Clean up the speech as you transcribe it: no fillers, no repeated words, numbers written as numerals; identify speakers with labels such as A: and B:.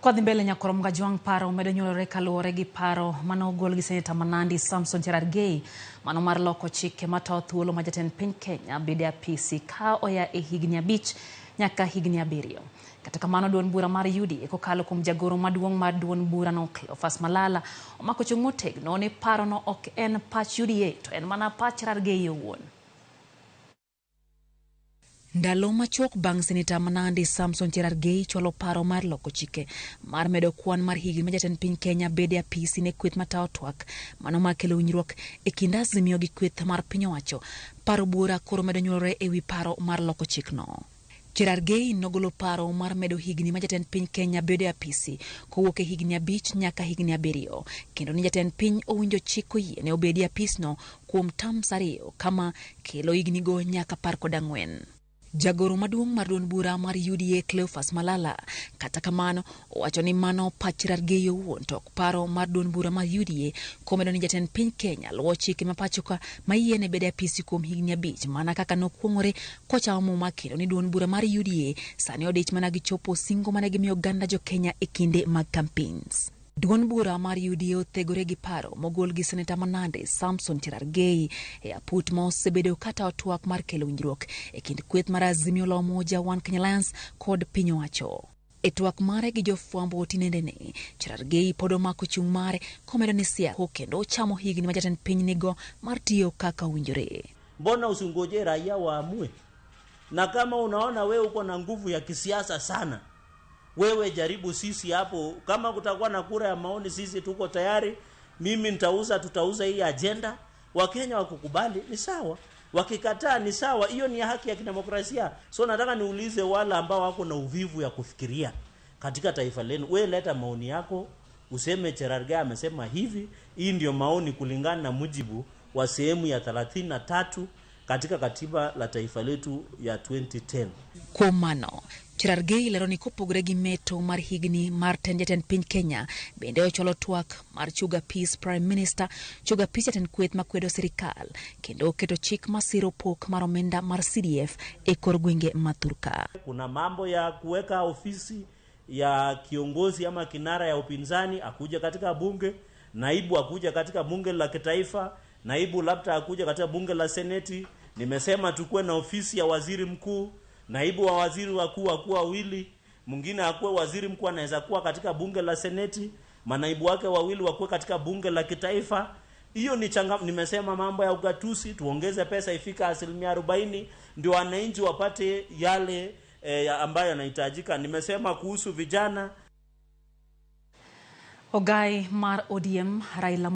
A: Kwadhi mbele nyakoro Mgajwang' paro medo nyuolore kaluwore gi paro mane ogol gi seneta ma Nandi Samson Cherargei mano mar loko chike matayo thuolo ma jatend piny Kenya bedo e apisi ka oya e higni 5 nyaka higni 7. Kata kamano duond bura mar UDA kokalo kuom jagoro maduong' mar duond burano Cleophas Malala omako chung' motegno ni parono ok en pach UDA to en mana pach Cherargei owuon. Ndalo machuok bang' seneta ma Nandi Samson Cherargei chwalo paro mar loko chike mar medo kwan mar higni ma jatend piny Kenya bedo e apisi ne kweth matayo twak mano mar kelo winjruok e kind Azimio gi kweth mar piny owacho. Paro buora koro medo nyuolore e wi paro mar loko chikno. Cherargei nogolo paro mar medo higni ma jatend piny Kenya bedo e apisi kowuok e higni 5 nyaka higni 7 kendo ni jatend piny owinjo chik oyiene obedi e apisno kuom terms 2 kama kelo hignigo nyaka 14. Jagoro maduong' mar duond bura mar UDA Cleophas Malala kata kamano owacho ni mano pach Cherargei owuon to ok paro mar duond bura mar UDA komedo ni jatend piny Kenya luwo chike ma pacho ka mayiene bedo e apisi kuom higni 5 mana kaka nokuong'ore kochamo muma kendo ni duond bura mar UDA sani odich mana gi chopo singo mane gimiyo oganda jo Kenya e kinde mag campaigns. Duond bura mar UDA othegore gi paro mogol gi seneta ma Nandi Samson Cherargei e aput ma osebedo katayo twak mar kelo winjruok e kind kweth mar Azimio la Umoja One Kenya Alliance kod piny owacho. E twak mare gi jofwambo tinendeni, Cherargei pod omako chung' mare komedo ni siasa kendo ochamo higni ma jatend piny nigo mar tiyo kaka owinjore.
B: Mbona usingoje raia waamue? Na kama unaona wewe uko na nguvu ya kisiasa sana, wewe jaribu sisi hapo. Kama kutakuwa na kura ya maoni, sisi tuko tayari. Mimi nitauza, tutauza hii agenda. Wakenya wakukubali ni sawa, wakikataa ni sawa. Hiyo ni haki ya kidemokrasia. So nataka niulize wale ambao wako na uvivu ya kufikiria katika taifa lenu, wewe leta maoni yako, useme Cherargei amesema hivi, hii ndio maoni kulingana na mujibu wa sehemu ya 33 katika katiba la taifa letu ya 2010.
A: Kuom mano, Cherargei lero ni kopogore gi meto mar higni mar tend jatend piny Kenya, bende ochwalo twak mar chuga apis Prime Minister, chuga apis jatend kweth makwedo sirikal, kendo oketo chik masiro pok mar omenda mar CDF e kor gwenge ma Thurka.
B: Kuna mambo ya kuweka ofisi ya kiongozi ama kinara ya upinzani akuja katika bunge, naibu akuja katika bunge la kitaifa, naibu labda akuja katika bunge la seneti. Nimesema tukue na ofisi ya waziri mkuu, naibu wa waziri wakuu wakuwa wawili, mwingine akuwe waziri mkuu anaweza kuwa katika bunge la seneti, manaibu wake wawili wakuwe katika bunge la kitaifa. Hiyo ni changa. Nimesema mambo ya ugatuzi, tuongeze pesa ifika 40% ndio wananchi wapate yale ambayo yanahitajika. Nimesema kuhusu vijana.
A: Ogai mar ODM Raila